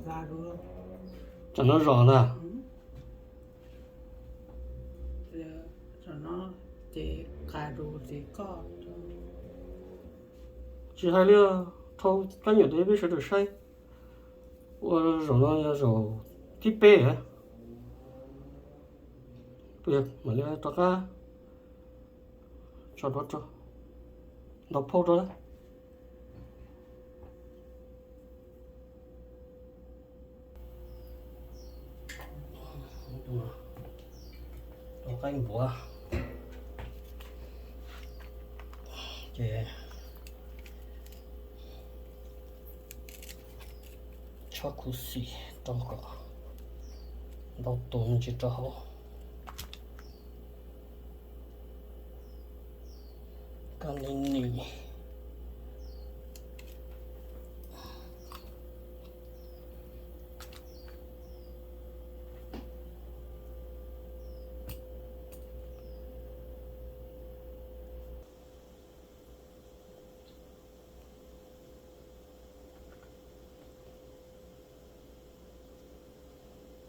Tsam no zom ntag. Tsis hais li, thau kab nyuam rau peb sawv daws saib. Ua zaum no yog zaum thib peb. Mam li rov qab tso rau, ntaus phauj rau. Rau qaib npuav, ces chob khuv xim rau kom ntau tus me ntsis rau hauv. Kab nim nim.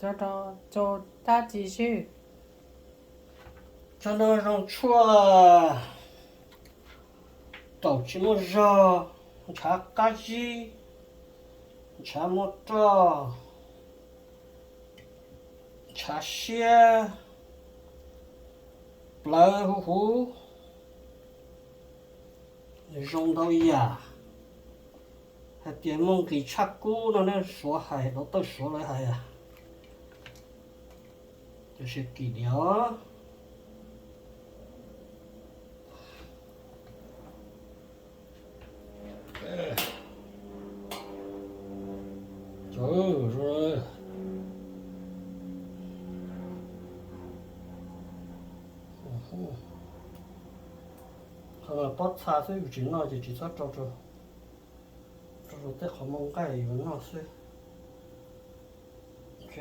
Cov rau cau dab tsi swb? Cov no zoo tshuaj taum tsis muaj zog, ntshav qab zib, ntshav muaj roj, ntshav siab, plawv huv huv, nws zoo ntau yam. Hais tias muaj nqis tshaj kub no ne, Suav hais, Dau Tawj Suav lawv hais. Tam sis kim diam. Qhov no pob txha xwb, yus tsis noj ces tsis txhob rau, rau tej qhov muaj nqaij yuav noj xwb. Ok.